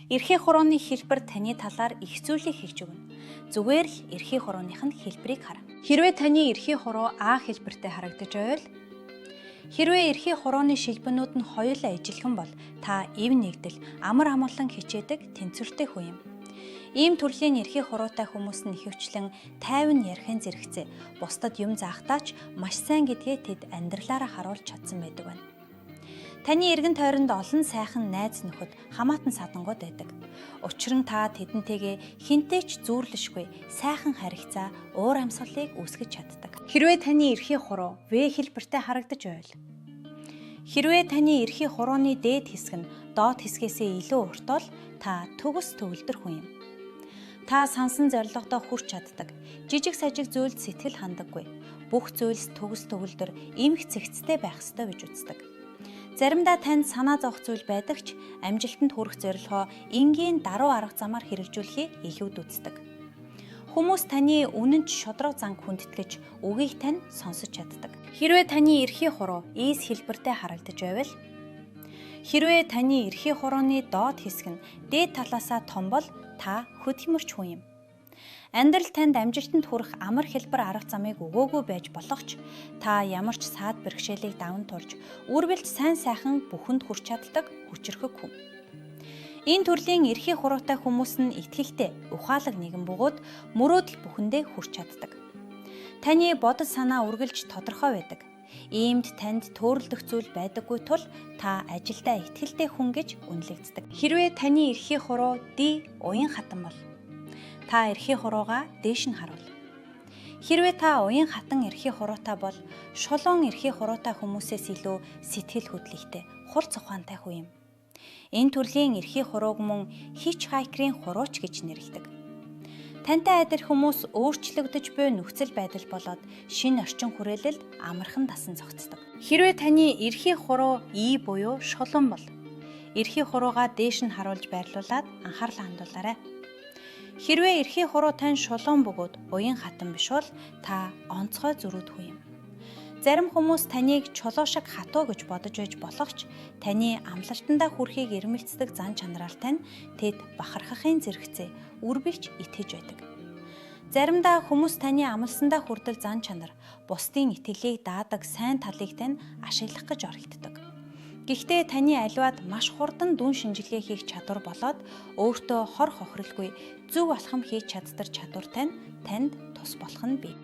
Эрхий хурууны хэлбэр таны талаар их зүйлийг хэлж өгнө. Зүгээр л эрхий хурууных нь хэлбэрийг хар. Хэрвээ таны эрхий хуруу А хэлбэртэй харагдаж байвал, хэрвээ эрхий хурууны шилбэнүүд нь хоёулаа ижилхэн бол та эв нэгдэл, амар амгалан хичээдэг тэнцвэртэй хүн юм. Ийм төрлийн эрхий хуруутай хүмүүс нь ихэвчлэн тайван ярихын зэрэгцээ, бусдад юм заахтаа ч маш сайн гэдгээ тэд амьдралаараа харуулж чадсан байдаг байна. Таны эргэн тойронд олон сайхан найз нөхөд, хамаатан садангууд байдаг. Учир нь та тэдэнтэйгээ хинтэй ч зүүрлэшгүй сайхан харигцаа, уур амьсгалыг үүсгэж чаддаг. Хэрвээ таны эрхий хуруу В хэлбэртэй харагдаж байвал, хэрвээ таны эрхий хурууны дээд хэсэг нь доод хэсгээсээ илүү урт бол та төгс төгөлдөр хүн юм. Та сансан зорилгодоо хүрч чаддаг. Жижиг сажиг зүйлд сэтгэл хандаггүй. Бүх зүйлс төгс төгөлдөр, эмх цэгцтэй байх ёстой гэж үздэг. Заримдаа танд санаа зовох зүйл байдаг ч амжилтанд хүрэх зорилгоо энгийн даруй арга замаар хэрэгжүүлэхийг илүүд үздэг. Хүмүүс таны үнэнч шударга занг хүндэтгэж, үгийг тань сонсож чаддаг. Хэрвээ таны эрхий хуруу ийс хэлбэртэй харагдаж байвал, хэрвээ таны эрхий хурууны доод хэсэг нь дээд талаасаа том бол та хөдөлмөрч хүн юм. Амьдрал танд амжилтанд хүрэх амар хэлбэр арга замыг өгөөгүй байж болох ч та ямар ч саад бэрхшээлийг даван туулж, үргэлж сайн сайхан бүхэнд хүрч чаддаг хүчирхэг хүн. Энэ төрлийн эрхий хуруутай хүмүүс нь итгэлтэй, ухаалаг нэгэн бөгөөд мөрөөдөл бүхэндээ хүрч чаддаг. Таны бодол санаа үргэлж тодорхой байдаг. Иймд танд төөрөлдөх зүйл байдаггүй тул та ажилдаа итгэлтэй хүн гэж үнэлэгддэг. Хэрвээ таны эрхий хуруу D уян хатан бол та эрхий хуруугаа дээш нь харуул. Хэрвээ та уян хатан эрхий хуруутай бол шулуун эрхий хуруутай хүмүүсээс илүү сэтгэл хөдлөлттэй, хурц ухаантай хүн юм. Энэ төрлийн эрхий хурууг мөн hitchhiker-ийн хурууч гэж нэрлэдэг. Тантай адил хүмүүс өөрчлөгдөж буй нөхцөл байдал болоод шинэ орчин хүрээлэлд амархан дасан зохицдог. Хэрвээ таны эрхий хуруу И буюу шулуун бол эрхий хуруугаа дээш нь харуулж байрлуулад анхаарлаа хандуулаарай. Хэрвээ эрхий хуруу тань шулуун бөгөөд уян хатан биш бол та онцгой зөрүүд хүн юм. Зарим хүмүүс таныг чулуу шиг хатуу гэж бодож байж болох ч таны амлалтандаа хүрэхийг эрмэлздэг зан чанараар тань тэд бахархахын зэрэгцээ үргэлж итгэж байдаг. Заримдаа хүмүүс таны амлсандаа хүрдэл зан чанар, бусдын итгэлийг даадаг сайн талыг тань ашиглах гэж оролддог. Гэхдээ таны аливаад маш хурдан дүн шинжилгээ хийх чадвар болоод өөртөө хор хохиролгүй зөв алхам хийж чаддар чадвар тань танд тус болох нь бий.